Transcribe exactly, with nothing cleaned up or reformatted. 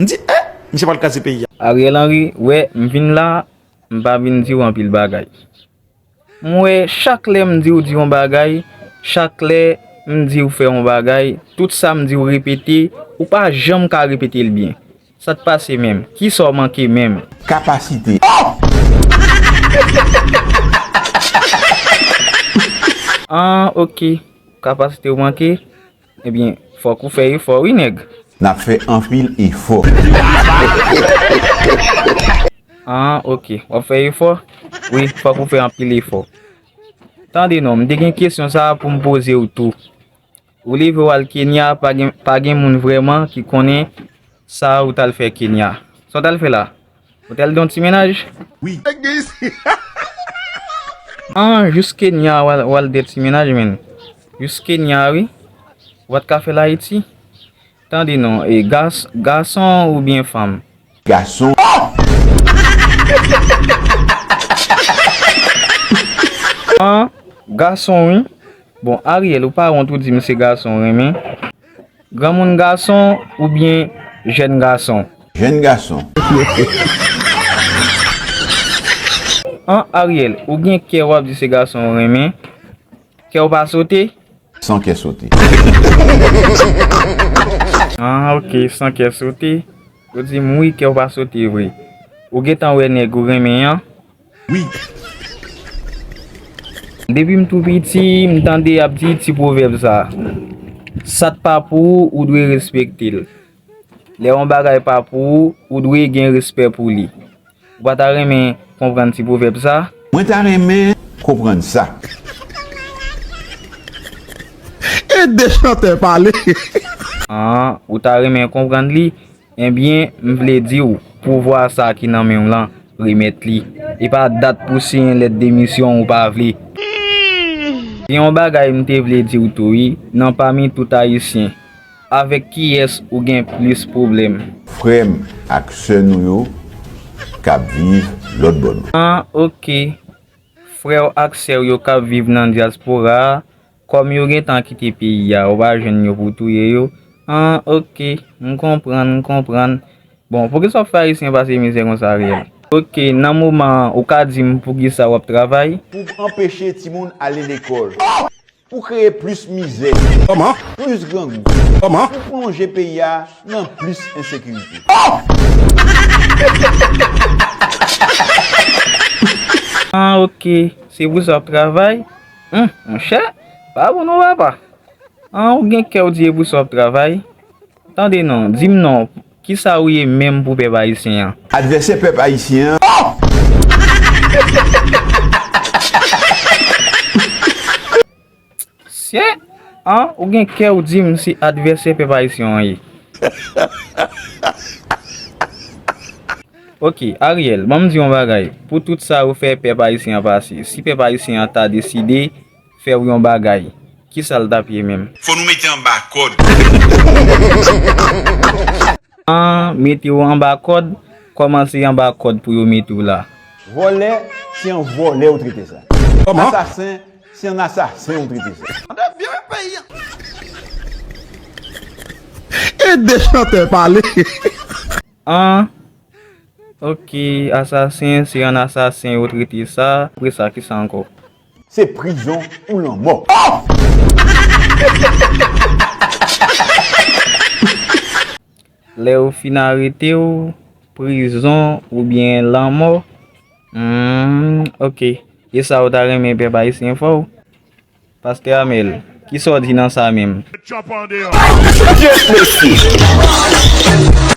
M di, eh, misye pral kraze peyi a. Ariel Henry, wè, m vin la, m pa vin di w anpil bagay. M wè, chak lè m di w di yon bagay, chak lè m di w fè yon bagay, tout sa m di w repete, ou pa janm ka repete l byen. Sa t pase menm? Kisa w manke menm? Kapasite. Ah, ok. Kapasite w manke? Ebyen, fòk ou fè efò, wi, nèg. N ap fè anpil efò. Ah, ok. W ap fè efò? Wi, fòk ou fè anpil efò. Tande non, m te gen kesyon sa a pou m poze w tou. Ou leve w al Kenya, pa gen, pa gen moun vrèman ki konnen sa ou t al fè Kenya. Sa w t al fè la? Ou t al gen yon ti mennaj? Wi. Ah, jis Kenya w al, w al gen ti mennaj, menn. Jis Kenya, wi. Ou pa t ka fè l Ayiti? Tande non, e gas-, gason oubyen fanm? Gason. Ah, gason, wi. Bon, Ariel, ou pa wont ou di m se gason w renmen? Granmoun gason oubyen jèn gason? Jèn gason. An, Ariel, ou gen kè w ap di se gason w renmen? Kè w pa sote? San kè sote. Ah, ok, san kè sote. Ou di m wi, kè w pa sote vre. Ou gentan wè nèg ou renmen an? Wi. Depi m tou piti, m tande y ap di ti pwovèb sa. Sa t pa pou ou, ou dwe respekte l. Lè yon bagay pa pou ou, ou dwe gen respè pou li. Ou pa ta renmen konprann ti pwovèb sa? Mwen ta renmen konprann sa. Ede chantè pale. Ah, ou ta renmen konprann li? Ebyen, m vle di w, pouvwa sa ki nan men w lan, remèt li. E pa dat pou siyen lèt demisyon ou pa vle. Gen yon bagay m te vle di w tou wi, nan pami tout Ayisyen, avèk kiyès ou gen plis pwoblèm? Frè m ak sè nou yo k ap viv lòt bò dlo. Ah, ok. Frè w ak sè w yo k ap viv nan dyaspora a, kòm yo gentan kite peyi a, ou pa jwenn yo pou touye yo. Ah, ok, m konprann, m konprann. Bon, poukisa w ap fè Ayisyen pase mizè konsa, Ariel? Ok, nan moman an, ou ka di m poukisa w ap travay? Pou anpeche timoun ale lekòl. Pou kreye plis mizè. Kòman? Plis grangou. Kòman? Pou plonje peyi a nan plis ensekirite. Ah, ok. Se pou sa w ap travay? Hum, monchè, pa bon non, papa. Ah, ou gen kè w di e pou sa w ap travay? Tande non, di m non, kisa ou ye menm pou pèp ayisyen an? Advèsè pèp ayisyen an. Sye! An, ou gen kè w di m se advèsè pèp ayisyen an ye. Ok, Ariel, ban m di yon bagay. Pou tout sa ou fè pèp ayisyen an pase, si pèp ayisyen an ta deside fè w yon bagay, kisa l t ap ye menm? Fò nou mete anba kòd. An, mete w anba kòd, kòman se anba kòd pou yo mete w la? Vòlè, se yon vòlè ou trete sa. Kòman? Asasen, se yon asasen ou trete sa. Ede chantè pale. An, ok, asasen, se yon asasen yo trete sa. Apre sa, kisa ankò? Se prizon ou lanmò. Lè yo fin arete w, prizon oubyen lanmò. Hmm, ok. E sa w ta renmen pèp ayisyen fè w? Pastè Amel, kisa w di nan sa menm? Jump on there. Yes, mesye.